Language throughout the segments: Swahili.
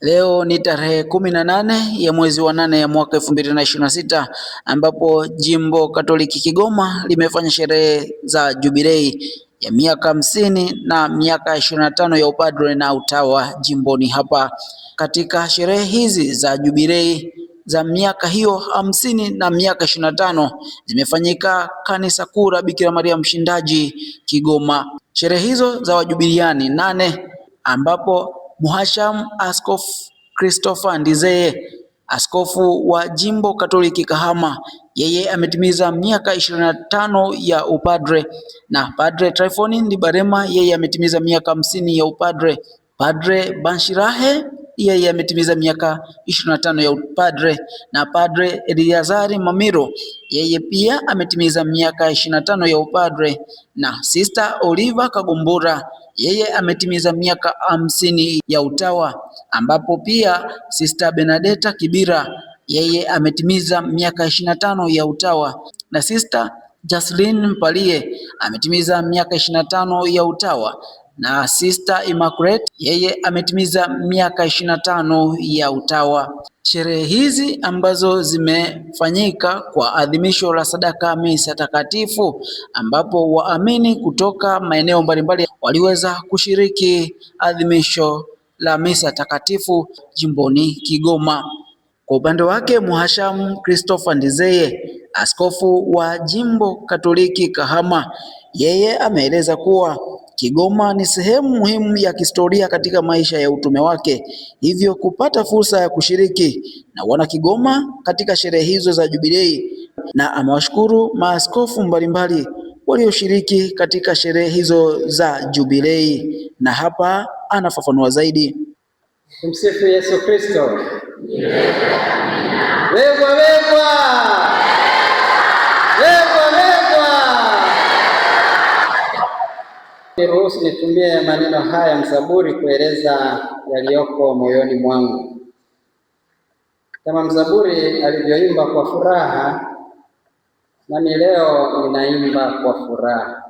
Leo ni tarehe 18 ya mwezi wa 8 ya mwaka 2026 ambapo Jimbo Katoliki Kigoma limefanya sherehe za jubilei ya miaka 50 na miaka 25 ya upadre na utawa jimboni hapa. Katika sherehe hizi za jubilei za miaka hiyo 50 na miaka 25 zimefanyika Kanisa Kuu la Bikira Maria Mshindaji Kigoma. Sherehe hizo za wajubiliani 8 ambapo Mhashamu Askofu Christopher Ndizeye, askofu wa Jimbo Katoliki Kahama, yeye ametimiza miaka 25 ya upadre, na Padre Tryphon Ndibarema yeye ametimiza miaka 50 ya upadre. Padre Banshirahe yeye ametimiza miaka 25 ya upadre, na Padre Eliazari Mamiro yeye pia ametimiza miaka 25 ya upadre, na Sister Oliver Kagumbura yeye ametimiza miaka 50 ya utawa, ambapo pia Sister Benedetta Kibira yeye ametimiza miaka 25 ya utawa, na Sister Jaslin Mpalie ametimiza miaka 25 ya utawa, na Sister Immaculate yeye ametimiza miaka 25 ya utawa. Sherehe hizi ambazo zimefanyika kwa adhimisho la sadaka misa takatifu, ambapo waamini kutoka maeneo mbalimbali waliweza kushiriki adhimisho la misa takatifu jimboni Kigoma. Kwa upande wake Mhashamu Christopher Ndizeye, askofu wa Jimbo Katoliki Kahama, yeye ameeleza kuwa Kigoma ni sehemu muhimu ya kihistoria katika maisha ya utume wake, hivyo kupata fursa ya kushiriki na wana Kigoma katika sherehe hizo za jubilei, na amewashukuru maaskofu mbalimbali walioshiriki katika sherehe hizo za jubilei, na hapa anafafanua zaidi. Tumsifu Yesu Kristo. Wegwa wegwa wegwa wegwa. Niruhusu nitumie maneno haya mzaburi kueleza yaliyoko moyoni mwangu. Kama mzaburi alivyoimba kwa furaha, nami leo ninaimba kwa furaha.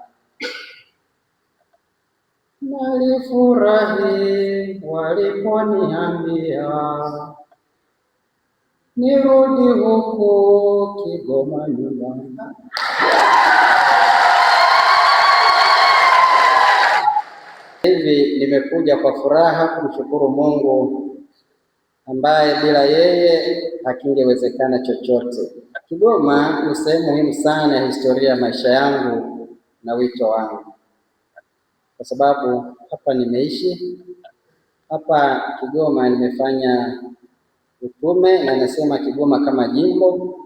Nalifurahi waliponiambia nirudi huku Kigoma nyumbani. Hivi nimekuja kwa furaha kumshukuru Mungu ambaye bila yeye hakingewezekana chochote. Kigoma ni sehemu muhimu sana ya historia ya maisha yangu na wito wangu, kwa sababu hapa nimeishi, hapa Kigoma nimefanya utume, na nasema Kigoma kama jimbo.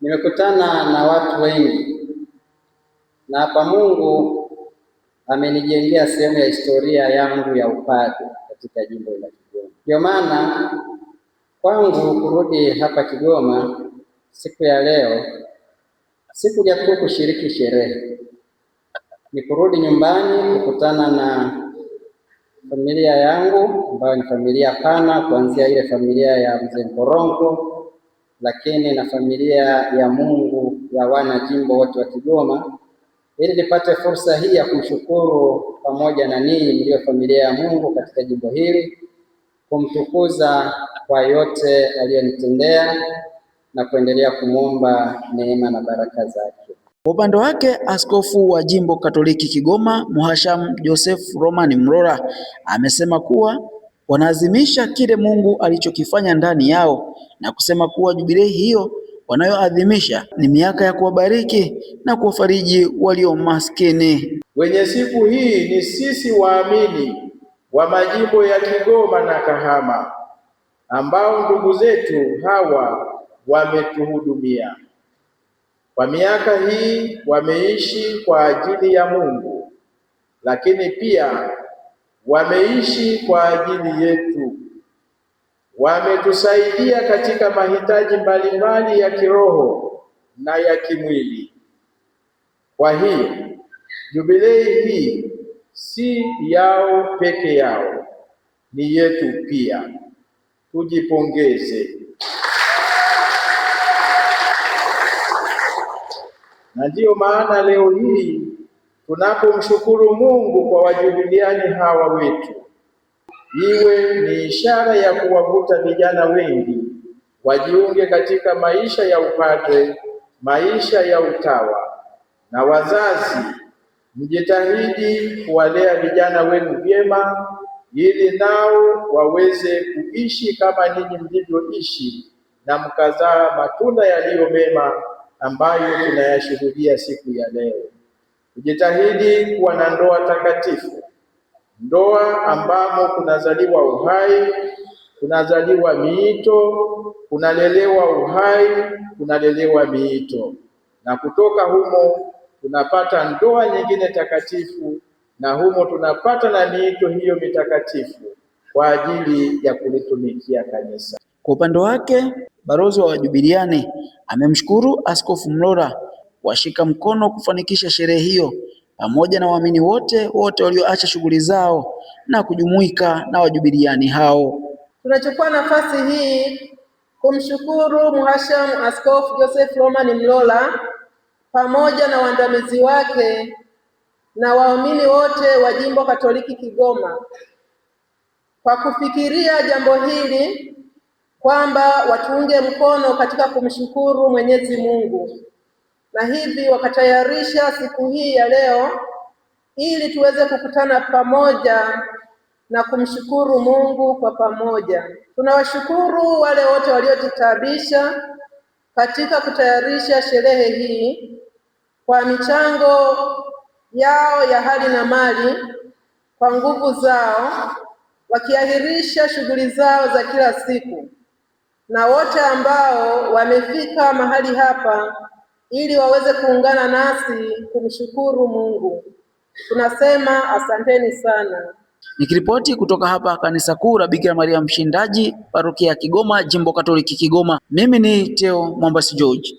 Nimekutana na watu wengi, na hapa Mungu amenijengea sehemu ya historia yangu ya upadre katika jimbo la Kigoma. Ndio maana kwangu kurudi hapa Kigoma siku ya leo sikuja tu kushiriki sherehe, ni kurudi nyumbani kukutana na familia yangu ambayo ni familia pana, kuanzia ile familia ya mzee Mkorongo, lakini na familia ya Mungu ya wana jimbo wote wa Kigoma, ili nipate fursa hii ya kumshukuru pamoja na ninyi mlio familia ya Mungu katika jimbo hili, kumtukuza kwa yote aliyonitendea na kuendelea kumwomba neema na baraka zake. Kwa upande wake askofu wa Jimbo Katoliki Kigoma Mhashamu Joseph Roman Mrora amesema kuwa wanaadhimisha kile Mungu alichokifanya ndani yao na kusema kuwa jubilei hiyo wanayoadhimisha ni miaka ya kuwabariki na kuwafariji walio maskini. Wenye siku hii ni sisi waamini wa majimbo ya Kigoma na Kahama ambao ndugu zetu hawa wametuhudumia kwa miaka hii. Wameishi kwa ajili ya Mungu, lakini pia wameishi kwa ajili yetu. Wametusaidia katika mahitaji mbalimbali ya kiroho na ya kimwili. Kwa hiyo jubilei hii si yao peke yao, ni yetu pia. Tujipongeze. Na ndiyo maana leo hii tunapomshukuru Mungu kwa wajubiliani hawa wetu, iwe ni ishara ya kuwavuta vijana wengi wajiunge katika maisha ya upadre, maisha ya utawa. Na wazazi, mjitahidi kuwalea vijana wenu vyema, ili nao waweze kuishi kama ninyi mlivyoishi na mkazaa matunda yaliyo mema ambayo tunayashuhudia siku ya leo. Tujitahidi kuwa na ndoa takatifu, ndoa ambamo kunazaliwa uhai, kunazaliwa miito, kunalelewa uhai, kunalelewa miito, na kutoka humo tunapata ndoa nyingine takatifu, na humo tunapata na miito hiyo mitakatifu kwa ajili ya kulitumikia kanisa. Kwa upande wake, balozi wa Wajubiliani amemshukuru Askofu Mlora kuwashika mkono kufanikisha sherehe hiyo pamoja na waamini wote wote walioacha shughuli zao na kujumuika na Wajubiliani hao. Tunachukua nafasi hii kumshukuru Mhashamu Askofu Joseph Roman Mlola pamoja na waandamizi wake na waumini wote wa Jimbo Katoliki Kigoma kwa kufikiria jambo hili kwamba watuunge mkono katika kumshukuru Mwenyezi Mungu, na hivi wakatayarisha siku hii ya leo ili tuweze kukutana pamoja na kumshukuru Mungu kwa pamoja. Tunawashukuru wale wote waliojitaabisha katika kutayarisha sherehe hii kwa michango yao ya hali na mali, kwa nguvu zao, wakiahirisha shughuli zao za kila siku, na wote ambao wamefika mahali hapa ili waweze kuungana nasi kumshukuru Mungu. Tunasema asanteni sana. Nikiripoti kutoka hapa Kanisa Kuu la Bikira Maria Mshindaji, Parokia ya Kigoma, Jimbo Katoliki Kigoma, mimi ni Theo Mwambasi George.